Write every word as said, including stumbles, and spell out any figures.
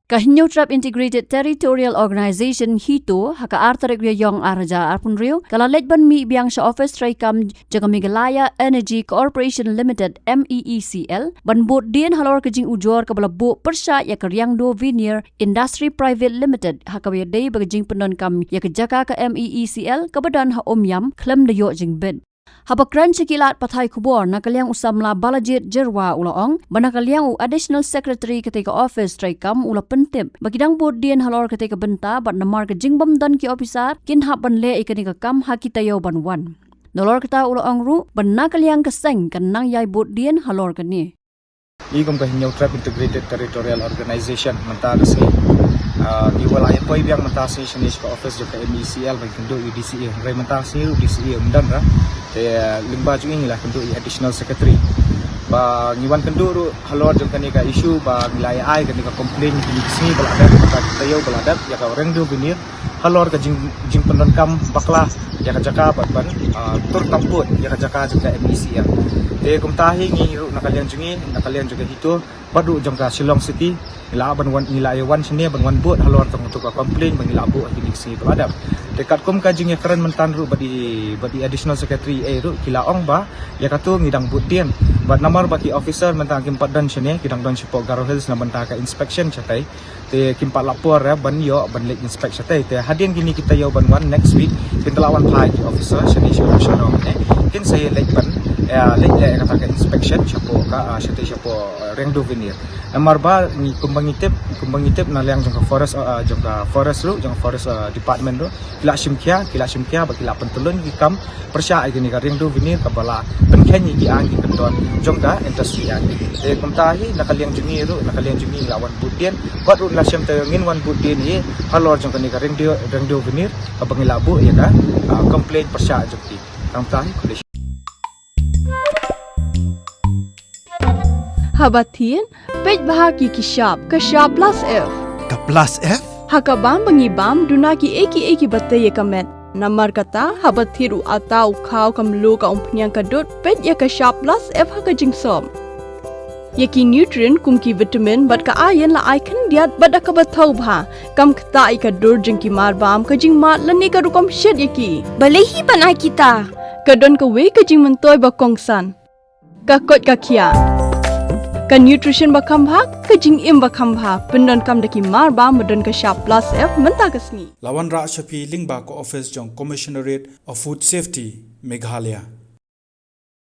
Ka Hynñiewtrep Integrated Territorial Organization, HITO, ha ka ar tarik Rieïong ar hajar arphew hynriew, ka la leit ban mih biang sha office treikam jong ka Meghalaya Energy Corporation Limited, M E E C L, ban bud dien halor ka jingujor kaba la buh pyrshah ïa ka Riangdo Veneer Industry Private Limited, ha kaba ïadei bad ka jingpyndonkam ïa ka jaka ka M E E C L kaba don ha Umiam, khlem da ïoh jingbit. Haba kren sha ki lad pathai khubor, na ka liang u samla Balajied Jyrwa u la ong ba na ka liang u Additional Secretary katei ka office treikam u la pyntip ba ki dang bud dien halor katei ka bynta, bad namar ka jingbym don ki ophisar, kin hap ban leh ïa kane ka kam ha ki taïew ban wan. Nalor kata u la ong ruh ba na ka liang ka seng kan nang ïai bud dien halor kane. I kum ka Hynñiewtrep Integrated Territorial Organization mynta ka sngi, ah, ngi wa la ïa poi biang mynta sngi shane sha ka office jong ka M E C L ban kynduh ïa u D C E. Hynrei mynta sngi ruh u D C E um don ra. Te, ah, lyngba jong i ngi la kynduh ïa u Additional Secretary. Ba ngi wan kynduh ruh halor jong kane ka issue ba ngi la ïa ai kane ka complaint kine ki sngi ba la dep, mynta ki taïew ba la dep, ïa ka Riangdo Veneer halor ka jing, jingpyndonkam bakla ïa ka jaka bad ban, ah, tur tam bud ïa ka jaka jong ka M E C L. Te kumta hi ngi ruh na ka liang jong ngi, na ka liang jong ka HITO bad ruh jong ka Shillong City, ngi la ban wan, ngi la ïa wan shane ban wan bud halor tang utu ka complaint ba ngi la buh ha kine ki sngi ba la dep. Te katkum ka jingïakren mynta ruh bad i, bad i Additional Secretary ei ruh ki la ong ba ïa katu ngi dang bud dien. Bad namar ba ki officer mynta kim pat don shane, ki dang don shapoh Garo Hills na bynta ka inspection shatei. Te kim pat lah por, eh, ban ïoh ban leit inspect shatei. Te hadien kine ki taïew ban wan next week, kin da lah wan phai ki officer shane sha Shillong, eh. Kin sa ïa leit ban, eh, leit leh kata ka inspection shapoh ka, ah, shatei shapoh, eh, Riangdo Veneer. Namar ba ngi kumba ngi tip, kumba ngi tip na liang jong ka forest, ah, jong ka forest ruh, jong ka forest, ah, department ruh, ki la shim khia, ki la shim khia bad ki la pyntylun ki kam pyrshah ïa kane ka Riangdo Veneer kaba la pynkheiñ ïa ki aiñ ki kyndon jong ka industry aiñ. Te kumta hi na ka liang jong ngi ruh, na ka liang jong ngi la wan bud dien, bad ruh na shem te ngin wan bud dien hi halor jong kane ka Riangdo, Riangdo Veneer kaba ngi la buh ïa ka, ah, complaint pyrshah jong ki. Tang kumta hi, khublei shibun. Haba thied, peit bha ïa ki shap, ka shap plus F. Ka plus F? Ha ka bam ba ngi bam, duna kiei kiei kiba tei ïa ka met. Namar kata, haba thied u atta, u khaw, ka mluh, ka umphniang, ka dud, peit ïa ka shap plus F ha ka jingsop. Ïa ki nutrient kum ki vitamin bad ka iron la ai khyndiat bad da kaba thaw bha. Kam ktah ïa ka dur jong ki marbam, ka jingmad lane ka rukom shet ïa ki. Balei hi ban ai kita? Ka don kawei ka jingmyntoi ba kongsan. Ka koit ka khiah. Ka nutrition ba kham bha, ka jingim ba kham bha. Pyndonkam da ki marbam ba don ka shap plus F mynta ka sngi. La wanrah sha phi lyngba ka office jong Commissionerate of Food Safety, Meghalaya.